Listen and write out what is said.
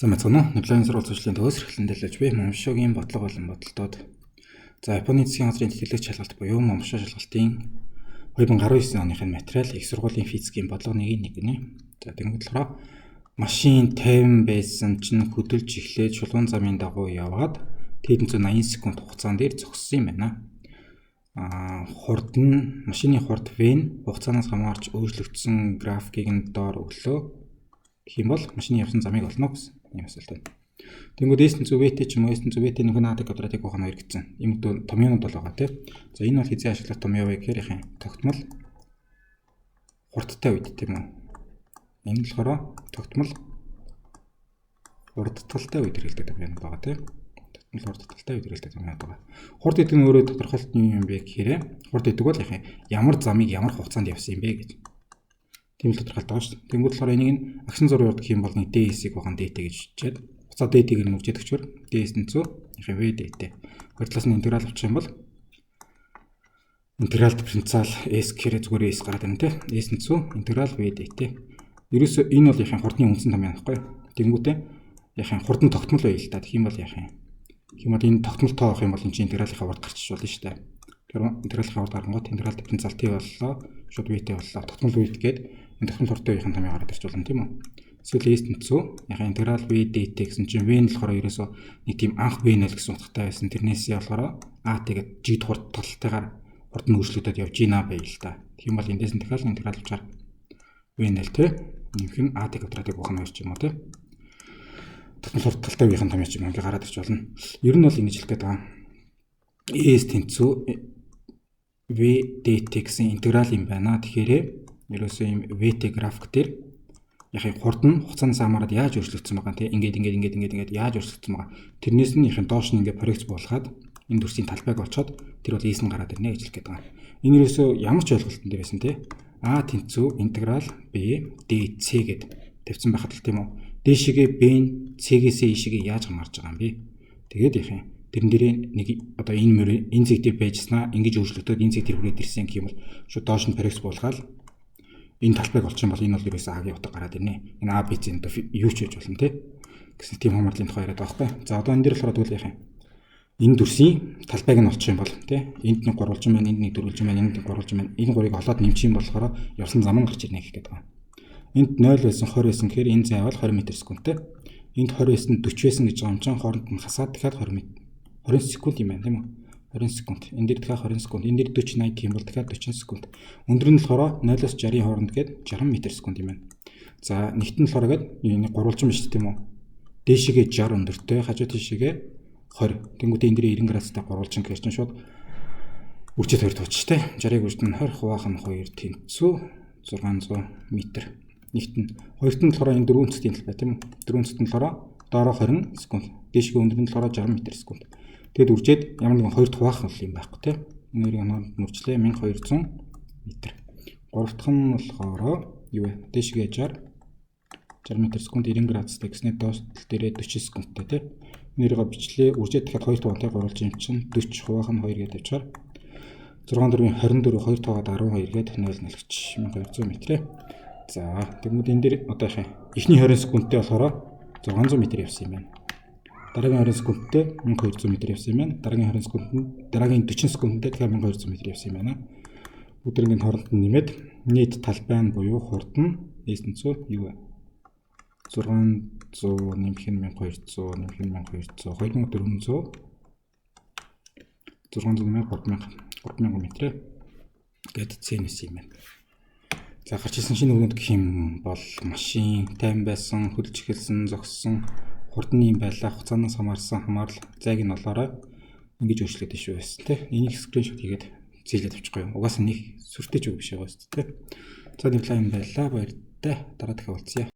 Сайн байцгаана уу? Наполеон сургууль сурчлалын төгс эрхлэн дэлгэж буй Момшогийн бодлого болон бодолтууд. За, Японы засгийн газрын тэтгэлэг шалгалт буюу Момшо шалгалтын 2019 оных нь материал, их сургуулийн физикийн бодлого 1-1 гинэ. За, тэгэнгүүт болохоор машин 50 байсан чинь хөдөлж эхлээд шулуун замын дагуу яваад T-80 секунд хугацаан дээр зогссон юм байна. Хурд нь, машины хурд V нь хугацаанаас хамаарч өөрчлөгдсөн графикийг нь доор өглөө. Гэх юм бол машины явсан замыг олно гэсэн ийм асуулт байна. Тэнгүүд S тэнцүү VT ч юм уу, S тэнцүү VT нөхөн AT квадратыг ухаан 2 гэсэн. Ийм томьёонууд бол байгаа, тийм. За, энэ бол хэзээ ашиглах томьёо вэ гэхээр яхин тогтмол хурдтай үед, тийм үү? Энэ болохоор тогтмол хурдталтай үед хэрэглэдэг томьёонууд байгаа, тийм. Тогтмол хурдталтай үед хэрэглэдэг томьёонууд байгаа. Хурд гэдэг нь өөрөө тодорхойлолт нь юм бэ гэхээр хурд гэдэг бол яхин ямар замыг ямар хугацаанд явсан юм бэ гэж. Тийм л тодорхойлолт байгаа шүү дээ. Тэнгүүд болохоор энийг нь агсан зураг явуулах юм бол нэг DS-ийг бахан DT гэж бичээд буцаа DT-г нь үржиж өгчвөр DS тэнцүү яхин V DT. Хоёр талаас нь интеграл авчих юм бол интеграл дифференциал S гэхээр зүгээр S гараад ирнэ, те. S тэнцүү интеграл V DT. Ерөөсөө энэ бол яхин хурдны үндсэн томьёо байхгүй юу? Тэнгүүтээ яхин хурд нь тогтмол байл та. Тэгэх юм бол яхин. Тэгэх юм бол энэ тогтмол тоо авах юм бол энэ чинь интегралынхаа хурд гарчиж болно шүү дээ. Тэр интегралынхаа хурд гарангууд интеграл дифференциал T боллоо. Шууд VT боллоо. Тогтмол үед гээд энэ тогтмол хурдтай үеийн томьёо гараад ирч болно, тийм үү? Эсвэл S тэнцүү яг интеграл V dt гэсэн чинь V нь болохоор ерөөсөө нэг тийм анх V0 гэсэн утгатай байсан. Тэрнээсээ болохоор AT гэдэг G хурд талтайгаар хурд нь өөрчлөгдөд явж гинэ байл л та. Тийм бол эндээс нь дахиад интеграл авчаар V0 те нэмэх нь AT квадратыг ухна хоёр ч юм уу, те. Тогтмол хурд талтай үеийн томьёо ч юм ингээ гараад ирч болно. Ер нь бол ингэж хэлэх гээд байгаа. S тэнцүү V dt гэсэн интеграл юм байна. Тэгэхээр ерөөсөө ийм VT график дээр яг хурд нь хугацаанаас хамаарат яаж өөрчлөгдсөн байгаа, тий, ингээд ингээд ингээд ингээд ингээд яаж өөрчлөгдсөн байгаа. Тэрнээс нь яг доош нь ингээд проект буулгаад энэ дүрсийн талбайг олцоод тэр бол S нь гараад ирнэ гэж хэлэх гээд байгаа. Энэ ерөөсөө ямар ч ойлголтон дээр байсан, тий. А тэнцүү интеграл B D C гэд тавьсан байхад л, тийм үү. Дээшгээ B нь C-гээсээ ийшээгээ яаж хамаарч байгаа юм бэ? Тэгээд яг юм тэрэн дээрээ нэг одоо энэ мөр энэ зэг дээр байжснаа ингэж өөрчлөгдөд энэ зэг дээр хүрээд ирсэн гэх юм бол шууд доош нь проект буулгаад энэ талбайг олчих юм бол энэ бол ерөөсөө А-гийн утга гараад ирнэ. Энэ А, Б, С энэ юу ч байж болно, те гэсэн тийм хамаарлын тухай яриад байгаа байхгүй. За, одоо энэ дээр болохоор тэгвэл яах юм? Энэ дүрсийн талбайг нь олчих юм бол, те, энд нэг гурвалжин байна, энд нэг дөрвөлжин байна, энд нэг гурвалжин байна. Энэ гурыг олоод нэмчих юм болохоор явсан зам нь гарч ирнэ гэх гээд байгаа. Энд 0 байсан, 20 байсан гэхээр энэ зай бол 20 м секундтэй. Энд 20 байсан, 40 байсан гэж байгаа юм чинь хооронд нь хасаад дахиад 20 м 20 секунд юм байна, тийм үү? 20 секунд. Энэ дээр дахиад 20 секунд. Энэ дээр 40 80 гэх юм бол дахиад 40 секунд. Өндөр нь болохоор 0-оос 60-ын хооронд гээд 60 м секунд юм байна. За, нэгт нь болохоор гээд энэ гурвалжин биш, тийм үү? Дээшгээ 60 өндөртэй, хажуу тийшээгээ 20. Тэнгүүтээ энэ дээр 90 градустай гурвалжин гэхэр чинь шууд үржид 2 тууч те. 60-ыг үржид нь 20 хуваах нь 2 тэнцүү 600 м. Нэгт нь, хоёрт нь болохоор энэ дөрвөн өнцгтийн талбай, тийм үү? Дөрвөн өнцгт нь болохоор доороо 20 секунд. Дээшгээ өндөр нь болохоор 60 м секунд. Тэгэд үржээд ямар нэгэн хоёрт хуваах юм байхгүй, те. Энэ хоёрыг хооронд нь үржлээ, 1200 м. Гурав дахь нь болохоор юу вэ? Дээшгээ 60 60 м секунд 90 градустай гэснээр доош тал дээрээ 40 секундтай, те. Нэрийг бичлээ, үржээд дахиад 2 тугаантай гурвалж юм чинь 40 хуваах нь 2 гэдээ тавьчихаар 6 4-ийн 24 2 туугаад 12 гээд 0 0 гэж 1200 м. За, тэгмүүд энэ дээр одоо яхаа эхний 20 секундтэй болохоор 600 м явсан юм байна. Дараагийн 20 секундтэй 1200 м явсан юм байна. Дараагийн 20 секундэд, дараагийн 40 секундэд тэгэхээр 1200 м явсан юм байна. Бүгд ингээд хооронд нь нэмээд нийт талбай нь буюу хурд нь S тэнцүү юу вэ? 600 нэмэх нь 1200 нэмэх нь 1200 2400 600 нэмэх 3000 3000 м гээд C нэс юм байна. За, гарч ирсэн шинэ үгнүүд гэх юм бол машин 50 байсан, хөдөлж эхэлсэн, зогссон, хурд нь юм байлаа, хугацаанаас хамаарсан хамаарал, зайг нь олоорой, ингэж өөрчлөгдөж шүү байсан, тий. Энийг screenshot хийгээд зээлээд авчихгүй юу. Угаасаа нэг сүртэй ч үг биш байгаа шүү дээ. За, нэг юм байлаа, баяртай. Дараа дахиад уулзъя.